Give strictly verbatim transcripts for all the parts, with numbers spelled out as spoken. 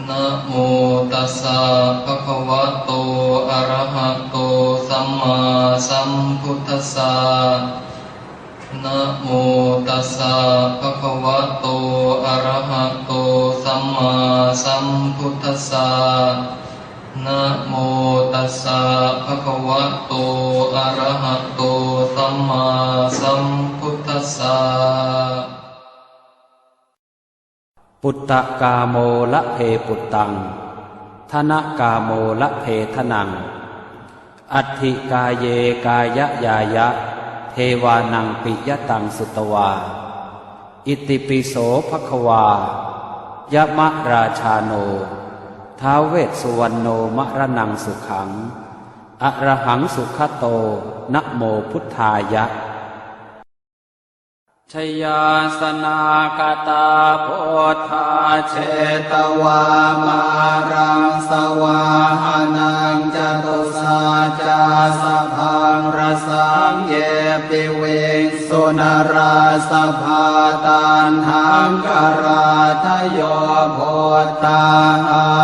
Namo tassa bhagavato arahato sammāsambuddhassa. Namo tassa bhagavato arahato sammāsambuddhassa. Namo tassa bhagavato arahato sammāsambuddhassa. Puttakāmo labhe puttaṃ, dhanakāmo labhe dhanaṃ, atthi kāye kāyañāya, devānaṃ piyataṃ sutvā. Itipi so bhagavā yamarājāno ท้าว Vessuvaṇṇo maraṇaṃ sukhaṃ arahaṃ sugato namo buddhāya. Jayāsanākatā buddhā jetvā māraṃ savāhanaṃ catusaccāsabhaṃ rasaṃ ye piviṃsu narāsabhā. Taṇhaṅkarādayo buddhā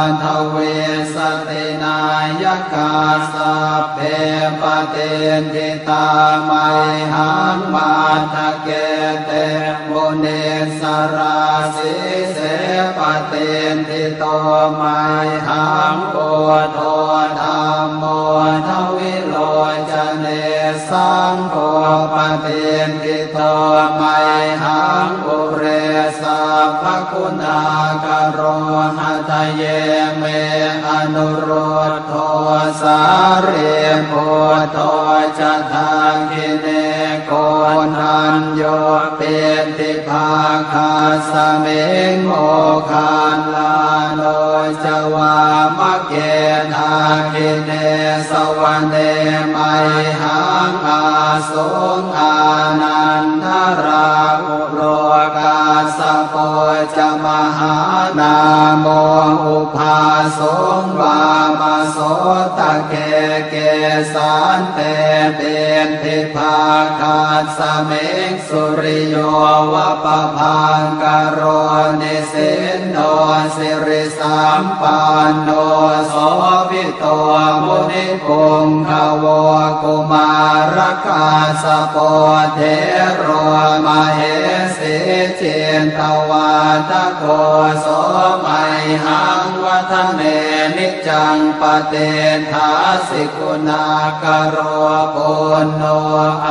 aṭṭhavīsati nāyakā sabbe patiṭṭhi tā mayhaṃ matthake te munissarā. Sīse patiṭṭhito mayhaṃ buddho dhammo dvilocane saṅgho patiṭṭhito mayhaṃ ure sabbaguṇākaro. Hadaye me anurud dho sārīputto ca dakkhiṇe koṇḍañño piṭṭhibhāgasmiṃ moggallāno ca vāmake. Dakkhiṇe savane mayhaṃ āsuṃ ānandarāhu lo kassapo ca mahānāmo ubhāsuṃ vāmasotake. Kesante piṭṭhibhāgasmiṃ suriyo va pabhaṅkaro nisinno sirisampanno sobhi to munipuṅgavo. Kumārakassapo thero mahesī cittavādako so mayhaṃ vadane niccaṃ patiṭṭhāsi guṇākaro. Puṇṇo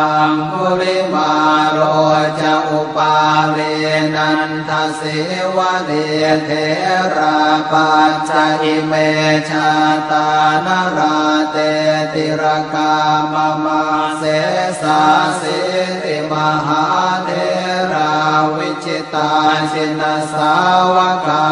aṅgulimālo ca upālī nanda sīvalī therā pañca ime jātā nalāṭe tilakā mama. Sesāsīti mahātherā vijitā jinasāvakā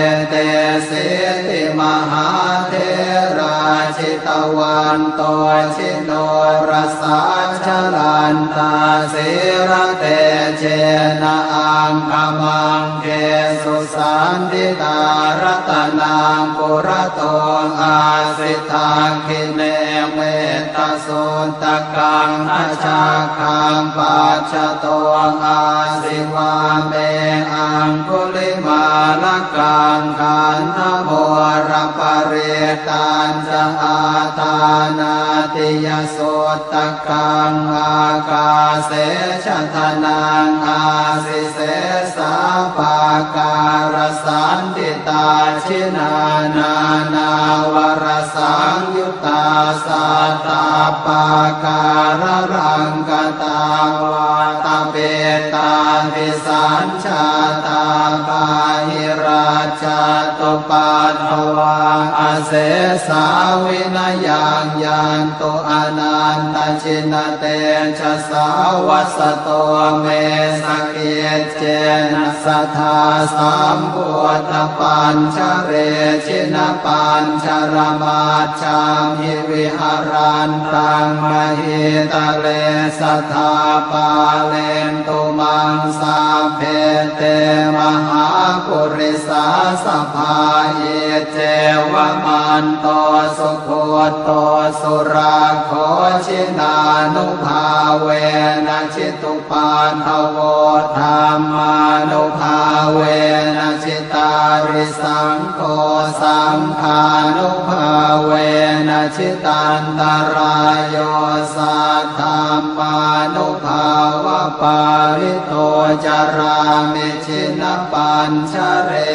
etesīti mahātherā jitavanto jinorasā jalantā sīlatejena aṅgamaṅ gesu saṇṭhitā. Ratanaṃ purato āsi dakkhiṇe mettasuttakaṃ dhajaggaṃ pacchato āsi vāme aṅgulimālakaṃ. Khandhamoraparittañca āṭānāṭiyasutta kaṃ ākāse chadanaṃ āsi sesā pākārasaṇṭhitā. Jinā nānāvarasaṃyuttā sattappākāralaṅkatā vātapittādisañ jātā bāhirajjhattupaddavā asesā vinayaṃ yantu anantajinatejasā. Vasato me sakiccena sadā sambuddhapañjare jinapañjaramaj jhamhi viharantaṃ mahītale sadā pālentu maṃ sabbe te mahāpurisā. sabhā. Iccevamanto sugutto surakkho, jinānubhāvena jitupaddavo, dhammānubhāvena jitārisaṅgho, saṅghānubhāvena jitantarāyo, saddhammānubhāvapālito carāmi jinapañjare.